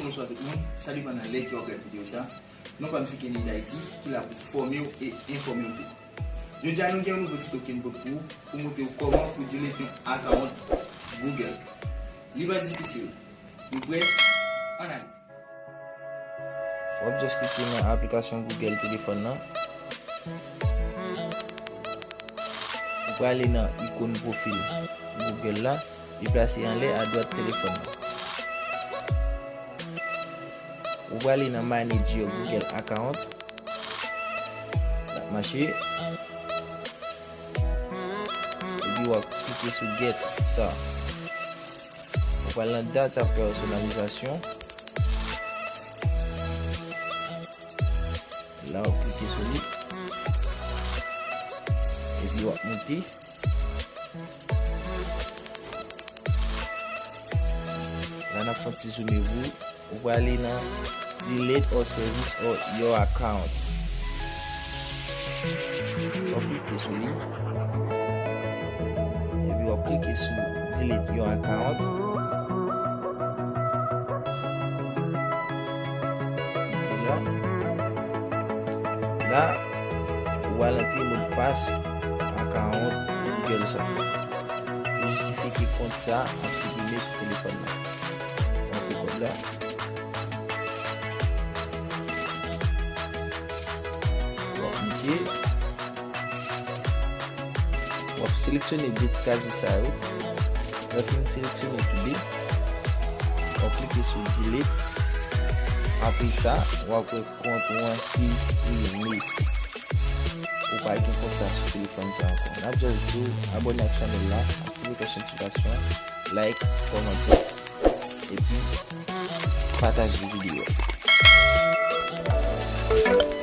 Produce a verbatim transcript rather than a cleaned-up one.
Bonswa tout moun, sa depann nan lè ke w ap gade videyo sa. Non pa m se Kenny D'Haiti, ki la pou fòme w e enfòme w tou. Jodi a nou gen yon nouvo ti token pou ou, pou montre w kòman pou delete yon account Google. Li pa difisil. Nou prè? Ann ale. W ap just klike nan aplikasyon Google telefòn nan. Ou prale nan ikòn pwofil Google la, li plase anlè adwat telefòn nan. Ou prale nan Manage Your Google Account. L ap mache. Epi w ap klike sou Get Start. Ou pral nan data pèsonalizasyon. La w ap klike sou li. Epi w ap moute. La n ap fè yon ti zoome pou ou. Ou prale nan Delete or service or your account. W ap klike sou li. Epi w ap klike sou Delete your account. Epi la, la, ou al antre modpas account Google sa. Pou jistifye ke kont sa ap siprime sou telefòn nan. W ap kòd la. W ap klike. W ap seleksyone de ti kazi sa yo. Lè w fin seleksyone tou de, w ap klike sou Delete. Apre sa, w ap wè kont ou an siprime. Ou pa gen kont sa sou telefòn sa ankò. N ap just di w abòne ak chanèl la, aktive klòch notifikasyon, like, kòmante, epi pataje videyo a.